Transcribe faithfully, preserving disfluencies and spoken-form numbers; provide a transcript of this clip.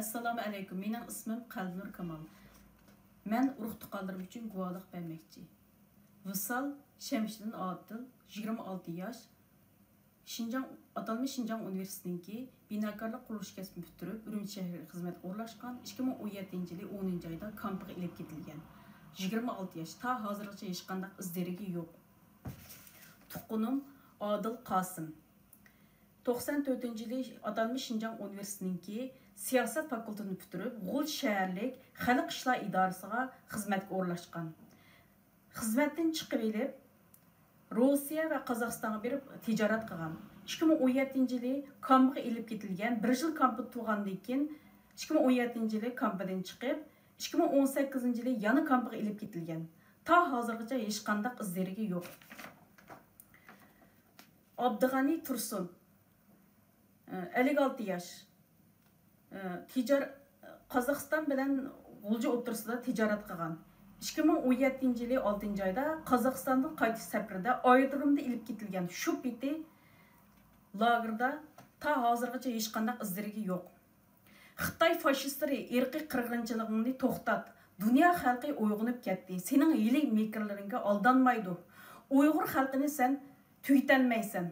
ئەسسالامۇ ئەلەيكۇم، مېنىڭ ئىسمىم قەلبىنۇر كامال. مەن ئۇرۇق-تۇغقانلىرىم ئۈچۈن گۇۋاھلىق بەرمەكچى. ۋىسال شەمشىدىن ئادىل، يىگىرمە ئالتە ياش، شىنجاڭ، ئاتالمىش شىنجاڭ ئۇنىۋېرسىتېتىنىڭكى بىناكارلىق قۇرۇلۇش كەسپىنى پۈتتۈرۈپ، ئۈرۈمچى شەھىرىگە خىزمەتكە ئورۇنلاشقان، ئىككى مىڭ ئون يەتتىنچى يىلى ئونىنچى ئايدا كامپىغا ئېلىپ كېتىلگەن. يىگىرمە ئالتە ياش، تا ھازىرغىچە ھېچقانداق ئىز دېرىكى يوق. تۇغقىنىم ئادىل قاسىم. توقسان تۆتىنچى يىلى ئاتالمىش شىنجاڭ ئۇنىۋېرسىتېتىنىڭكى سىياسەت فاكۇلتېتىنى پۈتتۈرۈپ، غۇلجا شەھەرلىك خەلق ئىشلار ئىدارىسىغا خىزمەتكە ئورۇنلاشقان. خىزمەتتىن چىقىۋېلىپ، روسىيە ۋە قازاقىستانغا بېرىپ تىجارەت قىلغان. ئىككى مىڭ ئون يەتتىنچى يىلى كامپىغا ئېلىپ كېتىلگەن. بىر يىل كامپىدا تۇرغاندىن كېيىن، ئىككى مىڭ ئون يەتتىنچى يىلى كامپىدىن چىقىپ، ئىككى مىڭ ئون سەككىزىنچى يىلى يەنە كامپىغا ئېلىپ كېتىلگەن. تا ھازىرغىچە ھېچقانداق ئىز دېرىكى يوق. ئابدۇغەنى تۇرسۇن، ئەللىك ئالتە ياش، تىجار-، قازاقىستان بىلەن غۇلجا ئوتتۇرىسىدا تىجارەت قىلغان. ئىككى مىڭ ئون يەتتىنچى يىلى ئالتىنچى ئايدا قازاقىستاندىن قايتىش سەپىرىدە ئايرودرومدا ئېلىپ كېتىلگەن. شۇ پېتى لاگېردا تا ھازىرغىچە ھېچقانداق ئىز دېرىكى يوق. خىتاي فاشىستلىرى، ئىرقىي قىرغىنچىلىقىڭنى توختات. دۇنيا خەلقى ئويغىنىپ كەتتى. سېنىڭ ھىيلە-مىكىرلىرىڭگە ئالدانمايدۇ. ئۇيغۇر خەلقىنى سەن تۈگىتەلمەيسەن.